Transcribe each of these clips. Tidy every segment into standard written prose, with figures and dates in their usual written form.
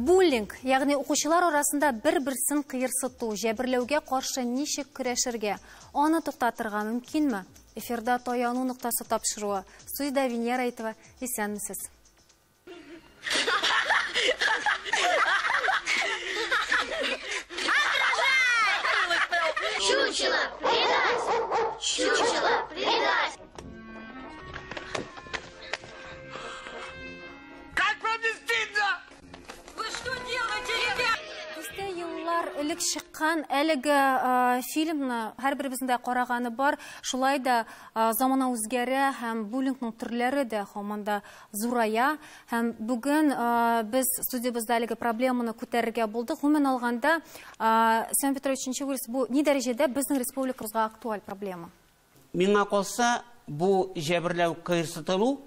Буллинг, ягъни укучылар арасында бер-берсен кыерсыту, җәберләүгә каршы ничек көрәшергә, аны туктатырга мөмкинме? Эфирда Таяну ноктасы тапшыруы. Студиядә Венера Әйтова. Исәнмесез. Чучело, предатель! Чучело, предатель! Как вам не стыдно? Вы что делаете, ребят? Дистә еллар элек чыккан әлеге фильмны һәрберебезнең дә караганы бар. Шулай да замана үзгәрә һәм буллингның төрләре дә һаман да зурая. Һәм бүген без студиябездә әлеге проблеманы күтәрергә булдык. Гомумән алганда, Семен Петрович, ничек уйлыйсыз, бу ни дәрәҗәдә безнең республикабызга актуаль проблема? Миңа калса, бу җәберләү, кыерсытылу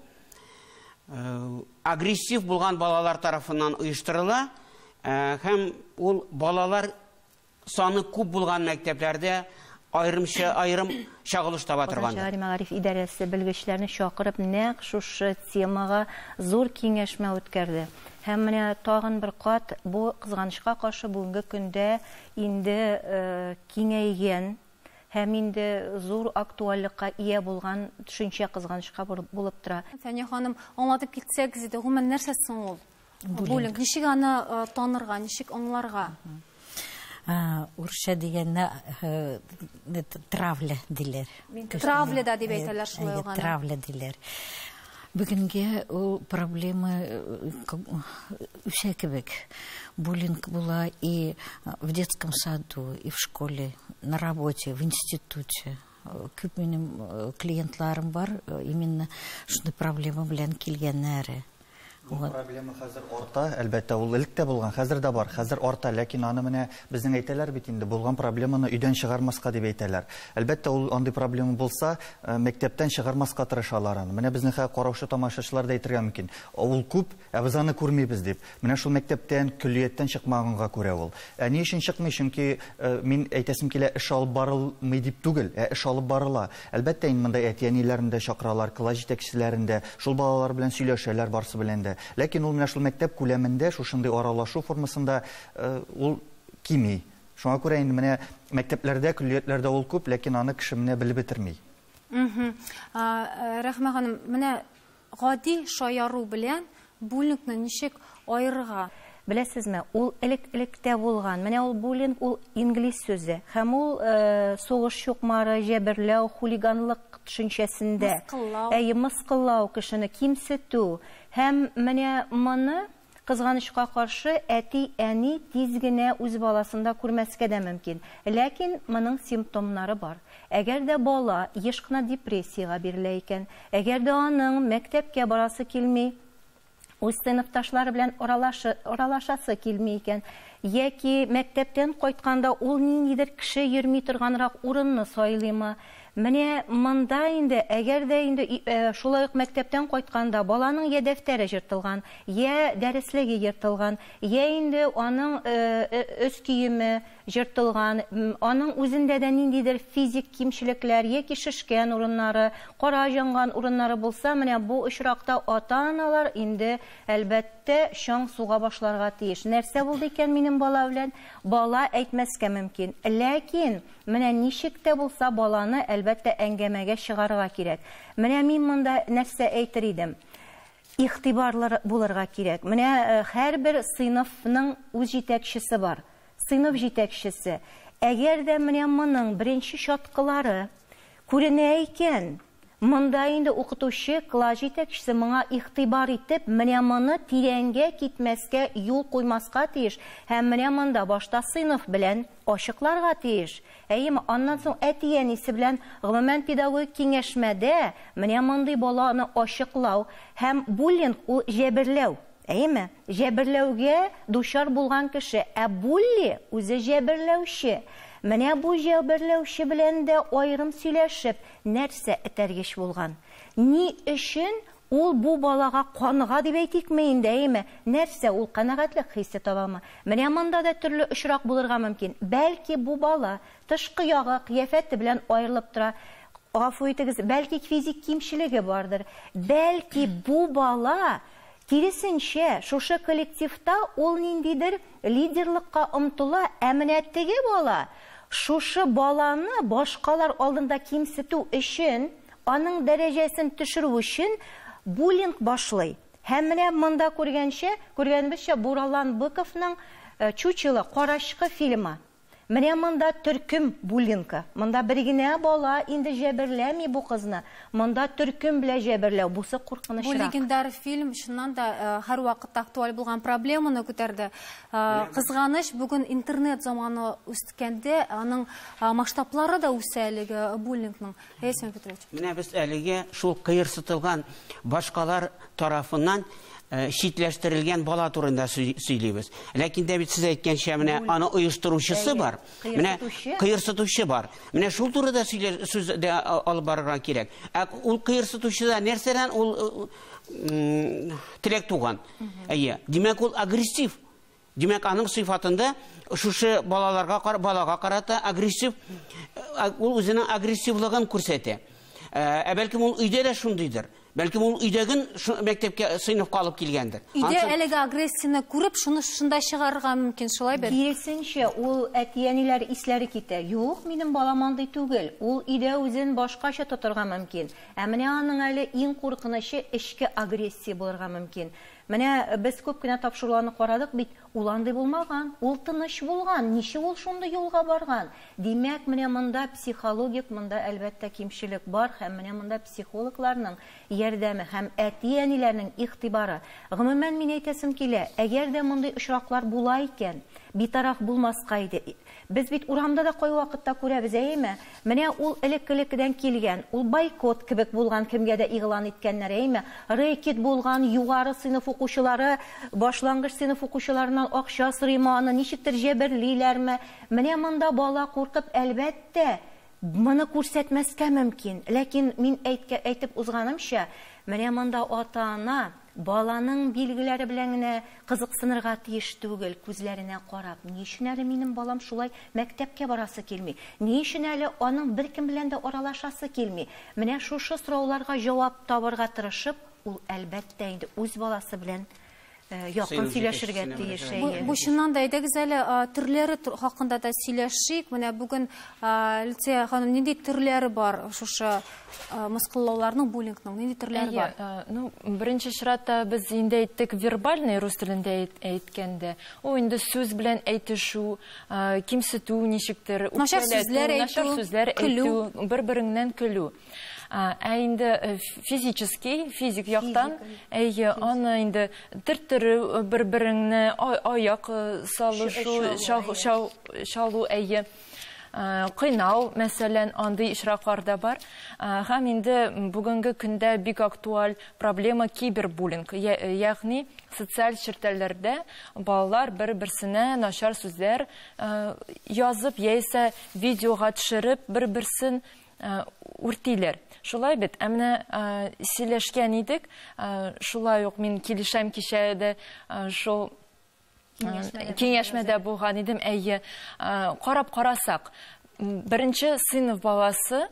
агрессив булган балалар тарафыннан оештырыла һәм ул балалар саны күп булган мәктәпләрдә аерымча аерым чагылыш таба торгандыр. Казан шәһәре мәгариф идарәсе белгечләрне чакырып, нәкъ шушы темага зур киңәшмә үткәрде. Һәм менә тагын бер кат бу кызганычка каршы бүгенге көндә инде киңәйгән һәм инде зур актуальлыкка ия булган төшенчә кызганычка булып тора. Фәния ханым, аңлатып китсәгез иде, гомумән нәрсә соң ул? Буллинг. Ничек аны танырга, ничек аңларга? Урысча дигәндә травля диләр. Травля да дип әйтәләр шулай ук аны. Травля диләр. Бүгенге ул проблема үсә кебек. Буллинг була и в детском саду, и в школе, на работе, в институте. Күп минем клиентларым бар, именно шундый проблема белән килгәннәре. Бу проблема хәзер арта, әлбәттә, ул элек тә булган, хәзер дә бар, хәзер арта, ләкин аны менә безнең әйтәләр бит инде, булган проблеманы өйдән чыгармаска дип әйтәләр. Әлбәттә, ул андый проблема булса, мәктәптән чыгармаска тырышалар аны. Менә безнең хәзер караучы тамашачылар да әйтергә мөмкин. Ул күп, ә без аны күрмибез дип. Менә шул мәктәптән, көллияттән чыкмаганга күрә ул. Ә ни өчен чыкмый? Чөнки мин әйтәсем килә, эш алып барылмый дип түгел, ә эш алып барыла. Әлбәттә, инде монда әти-әниләрен дә чакыралар, класс җитәкчеләрен дә, шул балалар белән сөйләшәләр барысы белән дә. Ләкин ул менә шул мәктәп күләмендә, шушындый аралашу формасында ул кими. Шуңа күрә инде менә мәктәпләрдә, көллиятләрдә ул күп, ләкин аны кеше менә белеп бетерми. Рәхмә ханым, менә гади шаяру белән буллингны ничек аерырга? Беләсезме, ул элек-электә булган. Менә ул буллинг, ул инглиз сүзе. Һәм ул сугыш чукмары, җәберләү, хулиганлык төшенчәсендә. Мыскыллау. Әйе, мыскыллау, кешене кимсетү. Һәм менә моны кызганычка каршы әти-әни тиз генә үз баласында күрмәскә дә мөмкин. Ләкин моның симптомнары бар. Әгәр дә бала еш кына депрессиягә бирелә икән, әгәр дә аның мәктәпкә барасы килми, үз сыйныфташлары белән аралашасы килми икән, яки мәктәптән кайтканда ул ниндидер кеше йөрми торганрак урынны сайлыймы? Менә монда инде, әгәр дә инде шулай ук мәктәптән кайтканда баланың я дәфтәре җыртылган, я дәреслеге ертылган, я инде аның өс киеме җыртылган, аның үзендә дә ниндидер физик кимчелекләр яки шешкән урыннары, кара җанган урыннары булса, менә бу очракта ата-аналар инде әлбәттә чаң суга башларга тиеш. Нәрсә булды икән минем бала белән? Бала әйтмәскә мөмкин. Ләкин менә ничек тә булса баланы әлбәттә әңгәмәгә чыгарырга кирәк. Менә мин монда нәрсә әйтер идем? Игътибарлы булырга кирәк. Менә һәрбер сыйныфның үз җитәкчесе бар. Сыйныф җитәкчесе. Әгәр дә менә моның беренче чаткылары күренә икән, монда инде укытучы, класс җитәкчесе моңа игътибар итеп, менә моны тирәнгә китмәскә, юл куймаска тиеш. Һәм менә монда башта сыйныф белән ачыкларга тиеш. Әйеме, аннан соң әти-әнисе белән гомумән педагогик киңәшмәдә менә мондый баланы ачыклау һәм буллинг ул җәберләү. Әйеме, җәберләүгә дучар булган кеше, ә булли үзе җәберләүче. Менә бу җәберләүче белән дә аерым сөйләшеп, нәрсә этәргеч булган? Ни өчен ул бу балага каныга дип әйтикме инде, әйеме? Нәрсә ул канәгатьлек хисе табамы? Менә монда да төрле очрак булырга мөмкин. Бәлки бу бала тышкы ягы, кыяфәте белән аерылып тора. Гафу итегез, бәлки физик кимчелеге бардыр. Бәлки бу бала Киресенчә, шушы коллективта ул ниндидер лидерлыкка омтыла, ә менә теге бала шушы баланы башкалар алдында кимсетү өчен, аның дәрәҗәсен төшерү өчен буллинг башлый. Һәм менә монда күргәнебезчә, бу Ролан Быковның «Чучело» карачкы фильмы. Менә монда төркем буллингы. Монда бер генә бала инде җәберләми бу кызны. Монда төркем белән җәберләү, бусы куркынычрак. Бу легендар фильм чыннан да һәрвакыт актуаль булган проблеманы күтәрде. Кызганыч, бүген интернет заманы үскәндә аның масштаблары да үсә әлеге буллингның. Әйе, Петрович. Менә без әлеге шул кыерсытылган башкалар тарафыннан читләштерелгән бала турында сөйлибез. Ләкин дә бит сез әйткәнчә, менә аны оештыручысы бар, менә кыерсытучы бар. Менә шул турыда сүз дә алып барырга кирәк. Ә ул кыерсытучыда нәрсәдән ул теләк туган? Әйе, димәк, ул агрессив. Димәк, аның сыйфатында шушы балаларга, балага карата агрессив, ул үзенең агрессивлыгын күрсәтә. Ә бәлкем ул өйдә дә шундыйдыр. Бәлкем ул өйдәген мәктәпкә сыйныфка алып килгәндер. Өйдә әлеге агрессияне күреп, шуны шунда чыгарырга мөмкин, шулай бит? Киресенчә, ул әти-әниләр исләре китә. Юк, минем балам андый түгел. Ул өйдә үзен башкача тотырга мөмкин. Ә менә аның әле иң куркынычы эчке агрессия булырга мөмкин. Менә без күп кенә тапшыруларны карадык бит, ул андый булмаган, ул тыныч булган, ничек ул шундый юлга барган? Димәк, менә монда психологик, монда әлбәттә кимчелек бар, һәм менә монда психологларның ярдәме һәм әти-әниләрнең игътибары. Гомумән, мин әйтәсем килә, әгәр дә мондый очраклар була икән, битараф булмаска иде. Без бит урамда да кайвакытта күрәбез, әйеме? Менә ул элек-элеккедән килгән, ул бойкот кебек булган, кемгә дә игълан иткәннәр, әйеме? Рэкет булган, югары сыйныф укучылары, башлангыч сыйныф укучыларыннан акча сорыймы, аны ничектер җәберлиләрме? Менә монда бала куркып, әлбәттә, моны күрсәтмәскә мөмкин. Ләкин мин әйтеп узганымча, менә монда ата-ана баланың билгеләре белән генә кызыксынырга тиеш түгел, күзләренә карап, ни өчен әле минем балам шулай мәктәпкә барасы килми? Ни өчен әле аның беркем белән дә аралашасы килми? Менә шушы сорауларга җавап табарга тырышып, ул әлбәттә инде үз баласы белән якын сөйләшергә тиеш. Бу чыннан да, әйдәгез әле төрләре хакында да сөйләшик. Менә бүген Люция ханым, нинди төрләре бар шушы мыскыллауларның, буллингның, нинди төрләре бар? Ну, беренче чиратта без инде әйттек вербальный, рус телендә әйткәндә. Ул инде сүз белән әйтешү, кимсетү ничектер, начар сүзләр әйтү, бер-береңнән көлү. Ә инде физический, физик яктан, әйе, аны инде төрттерү, бер-береңне аяк салышу, чалу, әйе, кыйнау, мәсәлән, андый очраклар да бар. Һәм инде бүгенге көндә бик актуаль проблема кибербуллинг, ягъни социаль челтәрләрдә балалар бер-берсенә начар сүзләр язып, яисә видеога төшереп, бер-берсен үртиләр. Шулай бит, ә менә сөйләшкән идек, шулай ук мин килешәм кичә дә шул киңәшмәдә булган идем, әйе, карап карасак, беренче сыйныф баласы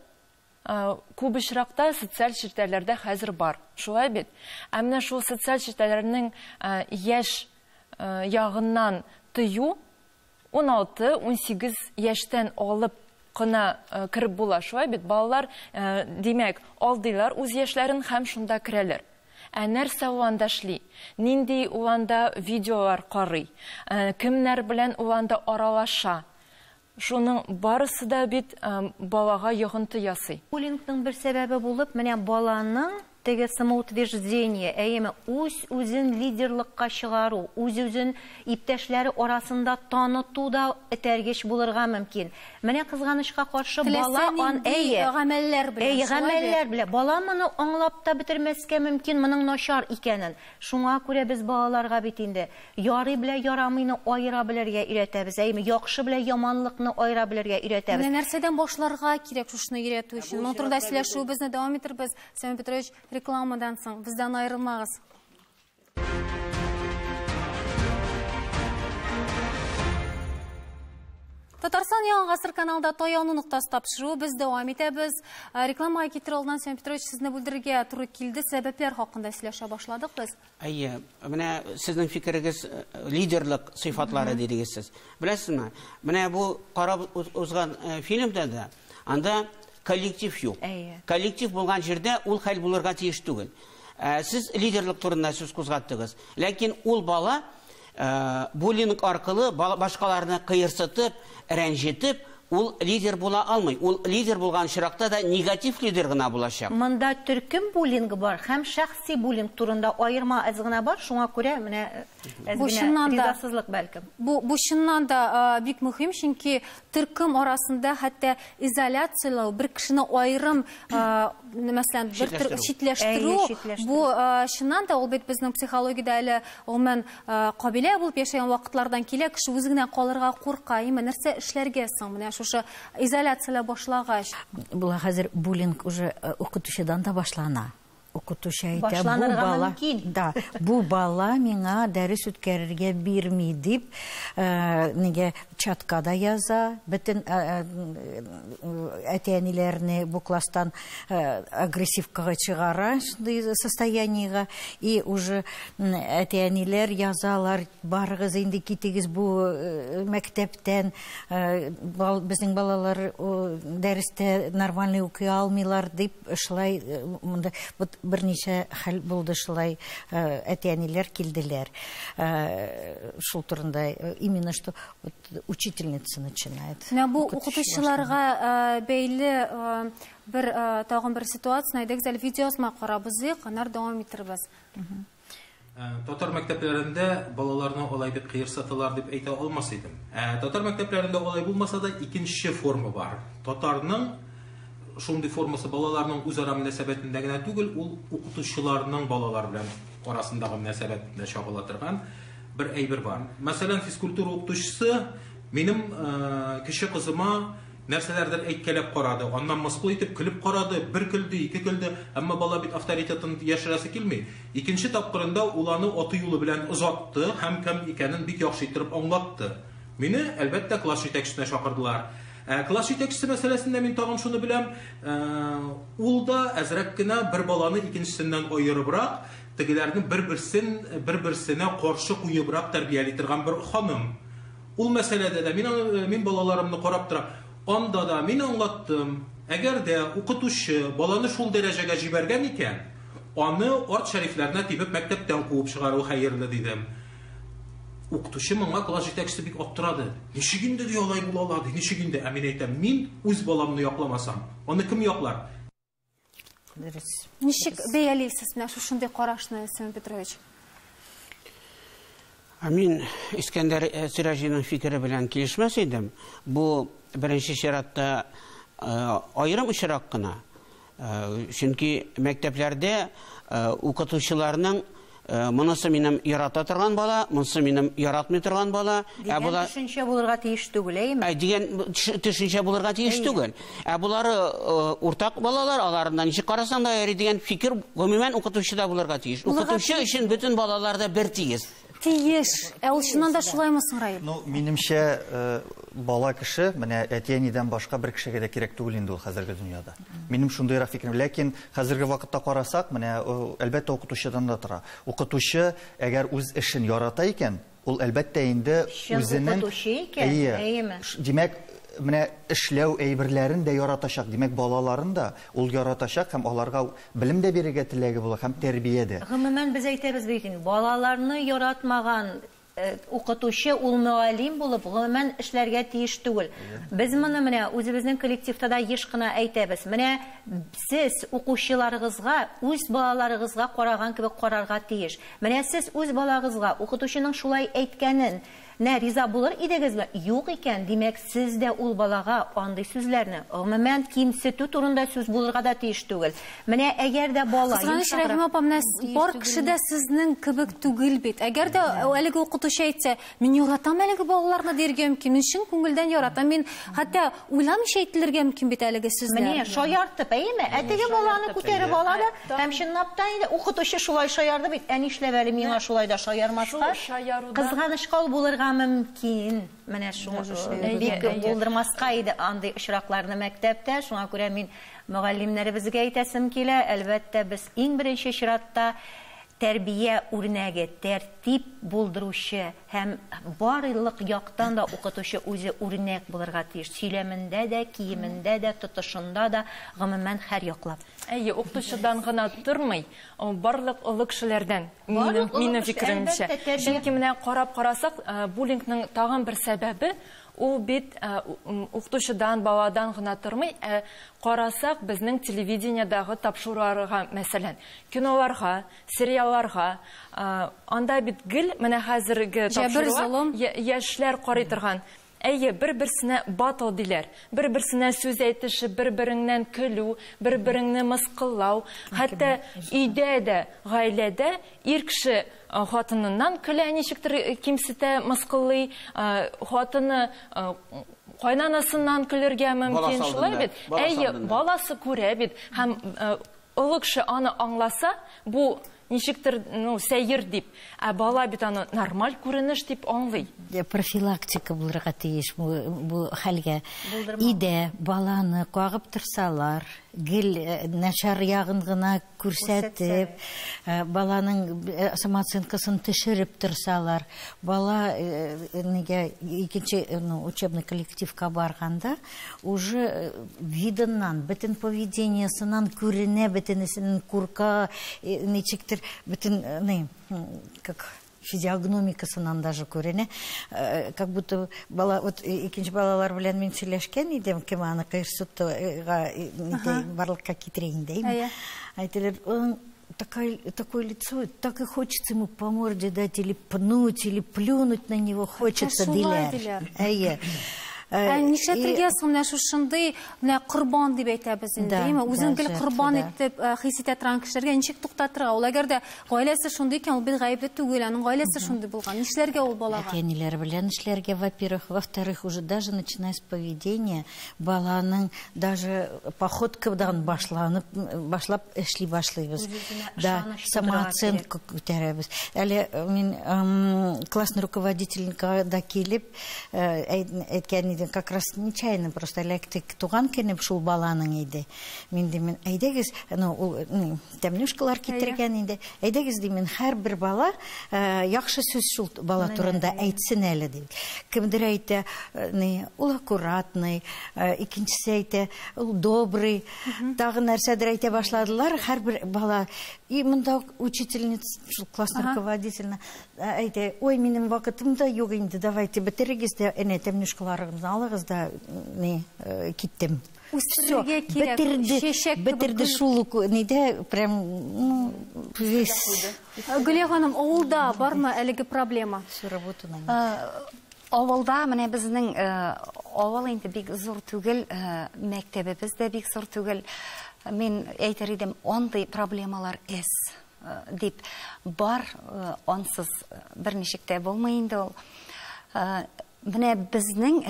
күп очракта социаль челтәрләрдә хәзер бар. Шулай бит. Ә менә шул социаль челтәрләрнең яшь ягыннан тыю 16-18 яшьтән алып кына кереп була. Шулай бит, балалар, димәк, алдыйлар үз яшьләрен һәм шунда керәләр. Ә нәрсә ул анда эшли? Нинди ул анда видеолар карый? Кемнәр белән ул анда аралаша? Шуның барысы да бит балага йогынты ясый. Буллингның бер сәбәбе булып, менә баланың теге самоутверждение, әйеме, үз-үзен лидерлыкка чыгару, үз-үзен иптәшләре арасында таныту да этәргеч булырга мөмкин. Менә кызганычка каршы бала ан әйе, гамәлләр белән, гамәлләр белән бала моны аңлап та бетермәскә мөмкин, моның начар икәнен. Шуңа күрә без балаларга бит инде ярый белән ярамыйны аера белергә өйрәтәбез, әйеме, яхшы белән яманлыкны аера белергә өйрәтәбез. Менә нәрсәдән башларга кирәк шушыны өйрәтү өчен? Моның турында сөйләшүебезне дәвам итербез. Семен Петрович, рекламадан соң бездән аерылмагыз. Татарстан Яңа Гасыр каналында Таяну ноктасы тапшыруы без дәвам итәбез. Рекламага китер алдыннан Семен Петрович сезне бүлдерергә туры килде. Сәбәпләр хакында сөйләшә башладык без. Әйе, менә сезнең фикерегез лидерлык сыйфатлары дидегез сез. Беләсезме? Менә бу карап узган фильмда да анда коллектив юк. Коллектив булган җирдә ул хәл булырга тиеш түгел. Сез лидерлык турында сүз кузгаттыгыз. Ләкин ул бала буллинг аркылы башкаларны кыерсытып, рәнҗетеп, ул лидер була алмый. Ул лидер булган очракта да негатив лидер гына булачак. Монда төркем буллингы бар һәм шәхси буллинг турында аерма әз генә бар, шуңа күрә менә әз генә ризасызлык бәлкем. Бу чыннан да бик мөһим, чөнки төркем арасында хәтта изоляцияләү, бер кешене аерым, мәсәлән, бер төр читләштерү, бу чыннан да ул бит безнең психологиядә әле гомумән кабилә булып яшәгән вакытлардан килә, кеше үзе генә калырга курка, әмма нәрсә эшләргә соң? Менә шушы изоляцияләү башлагач. Була хәзер буллинг уже укытучыдан да башлана. Укытучы әйтә, бу бала, да, бу бала миңа дәрес үткәрергә бирми дип, нигә чатка да яза, бөтен әти-әниләрне бу класстан агрессивкага чыгара состояниега, и уже әти-әниләр язалар, барыгыз инде китегез бу мәктәптән, безнең балалар дәрестә нормальный укый алмыйлар дип, шулай монда берничә хәл булды шулай, әти-әниләр килделәр. Шул турында именно что учительница начинает. Менә бу укытучыларга бәйле бер тагын бер ситуацияне әйдәгез әле видеоязма карап узыйк, аннары дәвам итербез. Татар мәктәпләрендә балаларны алай бик кыерсыталар дип әйтә алмас идем. Татар мәктәпләрендә алай булмаса да икенче форма бар. Татарның шундый формасы балаларның үзара мөнәсәбәтендә генә түгел, ул укытучыларның балалар белән арасындагы мөнәсәбәтендә чагыла торган бер әйбер бар. Мәсәлән, физкультура укытучысы минем кече кызыма нәрсәләрдер әйткәләп карады, аннан мыскыл итеп көлеп карады, бер көлде, ике көлде, әмма бала бит авторитетын яшерәсе килми. Икенче тапкырында ул аны аты юлы белән озатты һәм кем икәнен бик яхшы итеп аңлатты. Мине, әлбәттә, класс җитәкчесенә чакырдылар. Класс җитәкчесе мәсьәләсендә мин тагын шуны беләм, ул да әзрәк кенә бер баланы икенчесеннән аерыбрак, тегеләрне бер-берсен, бер-берсенә каршы куебрак тәрбияли торган бер ханым. Ул мәсьәләдә дә мин балаларымны карап торам. Анда да мин аңлаттым, әгәр дә укытучы баланы шул дәрәҗәгә җибәргән икән, аны арт шәрифләренә тибеп мәктәптән куып чыгару хәерле дидем. Укытучы моңа класс җитәкчесе бик аптырады. Ничек инде ди алай була ала ди, ничек инде? Ә мин әйтәм, мин үз баламны якламасам, аны кем яклар? Ничек бәялисез менә шушындый карашны, Семен Петрович? Мин Искәндәр Сираҗиның фикере белән килешмәс идем. Бу беренче чиратта аерым очрак кына. Чөнки мәктәпләрдә укытучыларның монысы минем ярата торган бала, монысы минем яратмый торган бала. Дигән төшенчә булырга тиеш түгел, әйеме? Дигән төшенчә булырга тиеш түгел. Ә булары уртак балалар, аларыннан ничек карасаң да ярый дигән фикер гомумән укытучыда булырга тиеш. Укытучы өчен бөтен балалар да бер тигез. Тиеш. Ә ул чыннан да шулаймы соң, Раил? Ну, минемчә, бала кеше, менә әти-әнидән башка бер кешегә дә кирәк түгел инде ул хәзерге дөньяда. Минем шундыйрак фикерем. Ләкин хәзерге вакытта карасак, менә әлбәттә укытучыдан да тора. Укытучы әгәр үз эшен ярата икән, ул әлбәттә инде үзенең укытучы икән, әйеме? Димәк, менә эшләү әйберләрен дә яратачак, димәк, балаларын да ул яратачак һәм аларга белем дә бирергә теләге була һәм тәрбия дә. Гомумән без әйтәбез бит инде, балаларны яратмаган укытучы ул мөгаллим булып гомумән эшләргә тиеш түгел. Без моны менә үзебезнең коллективта да еш кына әйтәбез. Менә сез укучыларыгызга, үз балаларыгызга караган кебек карарга тиеш. Менә сез үз балагызга укытучының шулай әйткәнен нә риза булыр идегезме? Юк икән, димәк, сез дә ул балага андый сүзләрне, гомумән кимсетү турында сүз булырга да тиеш түгел. Менә әгәр дә бала Кызганыч, Рәхимә апа, менә бар кеше дә сезнең кебек түгел бит. Әгәр дә әлеге укытучы әйтсә, мин яратам әлеге балаларны диергә мөмкин, мин чын күңелдән яратам, мин хәтта уйламыйча әйтелергә мөмкин бит әлеге сүзләр. Менә шаяртып, әйеме? Ә теге баланы күтәреп ала да, һәм чынлап та инде укытучы шулай шаярды бит. Ә нишләп әле миңа шулай да шаярмаска? Кызганычка ул булырга булырга мөмкин. Менә шуңа бик булдырмаска иде андый очракларны мәктәптә. Шуңа күрә мин мөгаллимнәребезгә әйтәсем килә, әлбәттә, без иң беренче чиратта тәрбия үрнәге, тәртип булдыручы һәм барлык яктан да укытучы үзе үрнәк булырга тиеш. Сөйләмендә дә, киемендә дә, тотышында да, гомумән һәр яклап. Әйе, укытучыдан гына тормый, барлык олы кешеләрдән, минем фикеремчә. Чөнки менә карап карасак, буллингның тагын бер сәбәбе, ул бит укытучыдан, баладан гына тормый, ә карасак безнең телевидениедагы тапшыруларга, мәсәлән, киноларга, сериалларга, анда бит гел менә хәзерге тапшырулар яшьләр карый торган. Әйе, бер-берсенә батл диләр, бер-берсенә сүз әйтешеп, бер-береңнән көлү, бер-береңне мыскыллау, хәтта өйдә дә, гаиләдә ир кеше хатыныннан көлә, ничектер кимсетә, мыскыллый, хатыны кайнанасыннан көлергә мөмкин, шулай бит? Әйе, баласы күрә бит, һәм олы кеше аны аңласа, бу ничектер, ну, сәер дип, ә бала бит аны нормаль күренеш дип аңлый. Профилактика булырга тиеш бу хәлгә. Өйдә баланы кагып торсалар, гел начар ягын гына күрсәтеп, баланың самооценкасын төшереп торсалар, бала нигә икенче, ну, учебный коллективка барганда уже видыннан, бөтен поведениесеннән күренә, бөтенесенең курка, ничектер, бөтен, не, как физиогномикасынан даже күренә, как будто бала, вот икенче балалар белән мин сөйләшкән идем, кем аны кыерсытуга барлыкка китерә инде. Әйтәләр, он такое лицо, так и хочется ему по морде дать, или пнуть, или плюнуть на него хочется, диләр. Әйе. Ә нишләтергә соң менә шушындый, менә корбан дип әйтәбез инде, әйеме? Үзен гел корбан итеп хис итә торган кешеләргә ничек туктатырга? Ул әгәр дә гаиләсе шундый икән, ул бит гаепле түгел, аның гаиләсе шундый булган. Нишләргә ул балага? Әти-әниләр белән эшләргә, во-первых, во-вторых, уже даже начиная с поведения, баланың даже походкадан башланып, башлап эшли башлыйбыз. Да, самооценка күтәрәбез. Әле мин классный руководительгә да килеп, әйткән идем, как раз нечаянно просто эләктек, туган көне шул баланың иде. Мин дим, әйдәгез, ну, ул тәмнүшкалар китергән инде. Әйдәгез дим, һәрбер бала яхшы сүз шул бала турында әйтсен әле дим. Кемдер әйтә, ул аккуратный, икенчесе әйтә, ул добрый. Тагы нәрсәдер әйтә башладылар, һәрбер бала. И монда учительница, шул классный руководитель әйтә, ой, минем вакытым да юк инде, давайте бетерегез дә, әнә тәмнүшкаларыгызны алыгыз да, не, киттем. Үстерергә кирәк. Бетерде шул ук нидә, прям, ну, весь. Гөлия ханым, авылда бармы әлеге проблема? Всю работу на них. Авылда менә безнең авыл инде бик зур түгел, мәктәбебез дә бик зур түгел. Мин әйтер идем, андый проблемалар әз дип бар, ансыз берничек тә булмый инде ул. Менә безнең,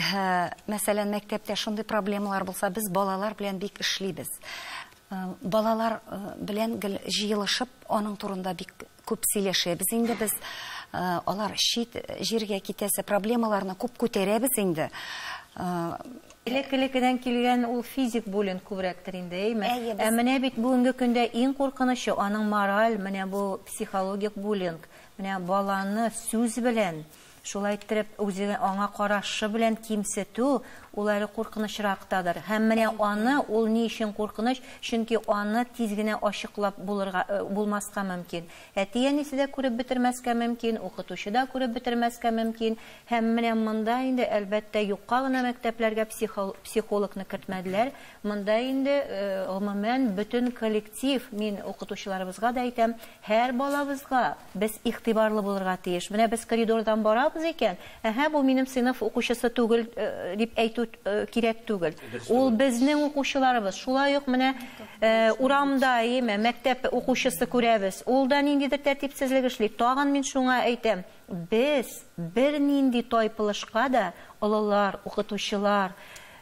мәсәлән, мәктәптә шундый проблемалар булса, без балалар белән бик эшлибез. Балалар белән гел җыелышып, аның турында бик күп сөйләшәбез инде без. Алар чит җиргә китәсе проблемаларны күп күтәрәбез инде. Элек-элекедән килгән ул физик буллинг күбрәктер инде, әйме? Ә менә бит бүгенге көндә иң куркынычы аның мораль, менә бу психологик буллинг. Менә баланы сүз белән, шулай иттереп үзе аңа карашы белән кимсетү, ул әле куркынычрактадыр. Һәм менә аны ул ни өчен куркыныч? Чөнки аны тиз генә ачыклап булырга булмаска мөмкин. Әти-әнисе дә күреп бетермәскә мөмкин, укытучы да күреп бетермәскә мөмкин. Һәм менә монда инде әлбәттә юкка гына мәктәпләргә психологны кертмәделәр. Монда инде гомумән бөтен коллектив, мин укытучыларыбызга да әйтәм, һәр балабызга без игътибарлы булырга тиеш. Менә без коридордан барабыз икән, әһә, бу минем сыйныф укучысы түгел дип әйтү кирәк түгел. Ул безнең укучыларыбыз. Шулай ук менә урамда, әйеме, мәктәп укучысы күрәбез. Ул да ниндидер тәртипсезлек эшли. Тагын мин шуңа әйтәм, без бернинди тайпылышка да олылар, укытучылар,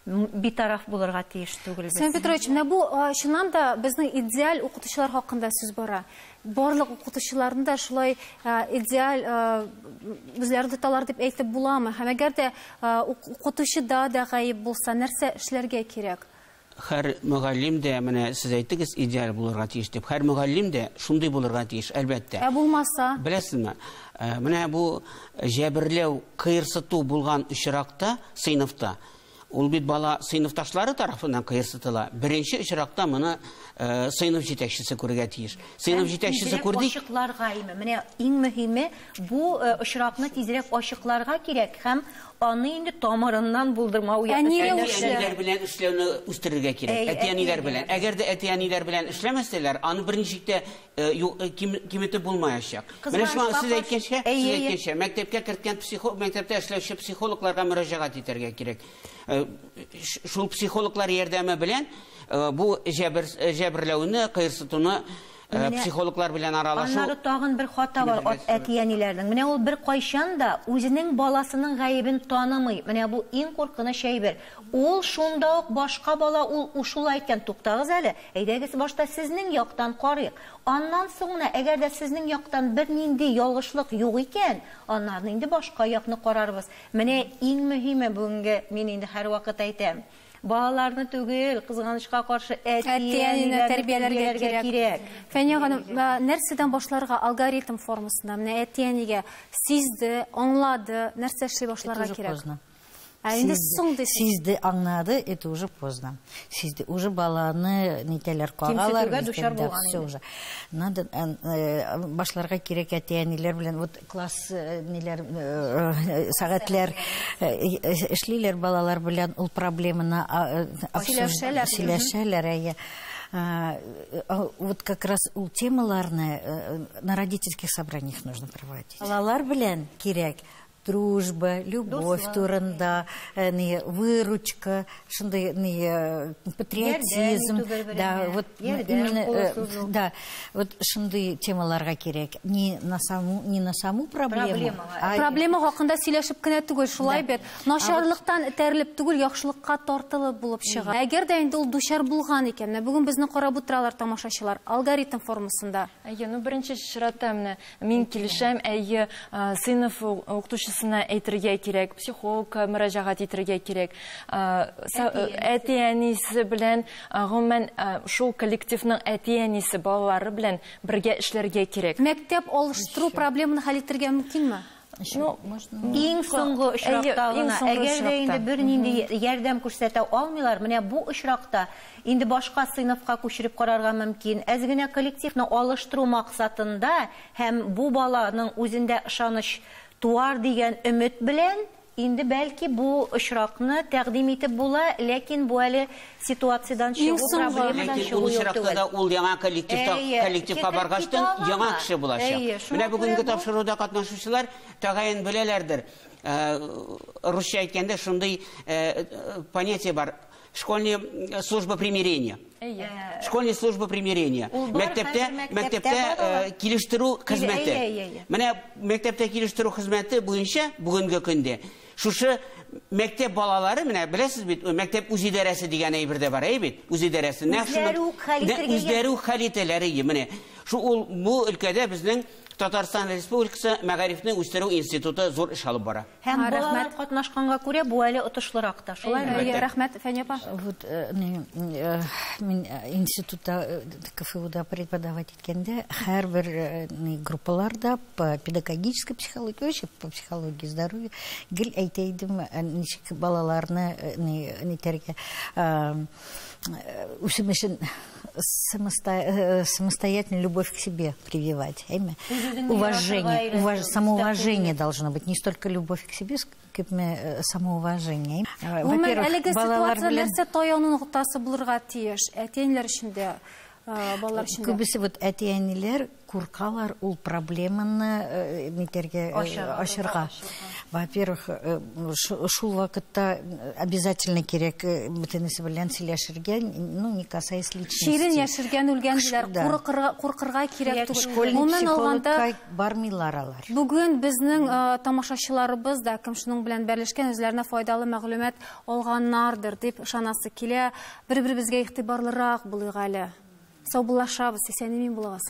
битараф булырга тиеш түгелбез. Семен Петрович, менә бу чыннан да безнең идеаль укытучылар хакында сүз бара. Барлык укытучыларны да шулай идеаль үзләрен тоталар дип әйтеп буламы? Һәм әгәр дә укытучыда да гаеп булса, нәрсә эшләргә кирәк? Һәр мөгаллим дә, менә сез әйттегез, идеаль булырга тиеш дип. Һәр мөгаллим дә шундый булырга тиеш, әлбәттә. Ә булмаса? Беләсезме, менә бу җәберләү, кыерсыту булган очракта сыйныфта, ул бит бала сыйныфташлары тарафыннан кыерсытыла. Беренче очракта моны сыйныф җитәкчесе күрергә тиеш. Сыйныф җитәкчесе күрде. Ачыкларга име? Менә иң мөһиме бу очракны тизрәк ачыкларга кирәк һәм аны инде тамырыннан булдырмау. Әти-әниләр белән эшләүне үстерергә кирәк. Әти-әниләр белән. Әгәр дә әти-әниләр белән эшләмәсәләр, аны берничек тә киметеп булмаячак. Менә шуңа сез әйткәнчә, мәктәпкә керткән психолог, мәктәптә эшләүче психологларга мөрәҗәгать итәргә кирәк. Шул психологлар ярдәме белән бу җәберләүне, кыерсытуны психологлар белән аралашу. Аннары тагын бер хата бар әти-әниләрнең. Менә ул бер кайчан да үзенең баласының гаебен танымый. Менә бу иң куркыныч әйбер. Ул шунда ук башка бала, ул шулай әйткән, туктагыз әле, әйдәгез башта сезнең яктан карыйк. Аннан соң гына, әгәр дә сезнең яктан бернинди ялгышлык юк икән, аннан инде башка якны карарбыз. Менә иң мөһиме бүгенге, мин инде һәрвакыт әйтәм. Балаларны түгел, кызганычка каршы әти-әнине тәрбияләргә кирәк. Фәния ханым, нәрсәдән башларга алгоритм формасында? Менә әти-әнигә сизде, аңлады, нәрсә эшли башларга кирәк? А инде соң дисез. Сизде, аңлады, это уже поздно. Сизде, уже баланы нитәләр кагалар, все уже. Надо башларга кирәк әти-әниләр белән, вот класс ниләр, сәгатьләр эшлиләр балалар белән ул проблеманы сөйләшәләр, әйе. Вот как раз ул темаларны на родительских собраниях нужно проводить. Балалар белән кирәк дружба, любовь турында, выручка, патриотизм, да, вот именно, да, вот шундай темаларга кирәк. Не на саму проблему. Проблема хакында сөйләшеп кенә түгел, шулай бит. Начарлыктан этәрелеп түгел, яхшылыкка тартылып булып чыга. Әгәр дә инде ул дучар булган икән, менә бүген безне карап утыралар тамашачылар, алгоритм формасында. Әйе, ну беренче чиратта менә мин килешәм, әйе, сыйныф укытучысы әйтергә кирәк, психологка мөрәҗәгать итәргә кирәк. Әти-әнисе белән, гомумән, шул коллективның әти-әнисе балалары белән бергә эшләргә кирәк. Мәктәп алыштыру проблеманы хәл итәргә мөмкинме? Иң соңгы очракта гына, әгәр дә инде бернинди ярдәм күрсәтә алмыйлар, менә бу очракта инде башка сыйныфка күчереп карарга мөмкин. Әз генә коллективны алыштыру максатында һәм бу баланың үзендә ышаныч туар дигән өмет белән инде бәлки бу очракны тәкъдим итеп була, ләкин бу әле ситуациядән чыгу, проблемадан чыгу юк түгел. Ләкин ул очракта да ул яңа коллективка баргачтан яңа кеше булачак. Менә бүгенге тапшыруда катнашучылар тәгаен беләләрдер. Русча әйткәндә шундый понятие бар. Школьная служба примирения. Школьная служба примирения. Мәктәптә килештерү хезмәте. Менә мәктәптә килештерү хезмәте буенча бүгенге көндә шушы мәктәп балалары, менә беләсез бит, мәктәп үзидарәсе дигән әйбер дә бар, әй бит, үзидарәсе. Үзләре үк хәл итәләр. Менә шу ул бу өлкәдә безнең Татарстан Республикасы Мәгарифне үстерү институты зур эш алып бара. Һәм балалар катнашканга күрә бу әле отышлырак та. Шулай. Рәхмәт, Фәния апа. Вот мин институтта КФУда преподавать иткәндә һәрбер группаларда по педагогической психологии, вообще по психологии здоровья гел әйтә идем, ничек балаларны нитәргә үсемешен самостоятельную любовь к себе прививать. Уважение, самоуважение должно быть. Не столько любовь к себе, сколько самоуважение. Во-первых, әлеге ситуация нәрсә таяну ноктасы булырга тиеш? Әти-әниләр өчен дә, Балалар өчен дә. Күбесе вот әти-әниләр куркалар ул проблеманы нитәргә, ачырга. Во-первых, шул вакытта обязательно кирәк бөтенесе белән сөйләшергә, ну, не касаясь личности. Чирен яшергән үлгән диләр, куркырга кирәк түгел. Школьный психологка бармыйлар алар. Бүген безнең тамашачыларыбыз да, кем шуның белән берләшкән, үзләренә файдалы мәгълүмат алганнардыр дип ышанасы килә. Бер-беребезгә игътибарлырак булыйк әле. Саубуллашабыз, исән-имин булыгыз.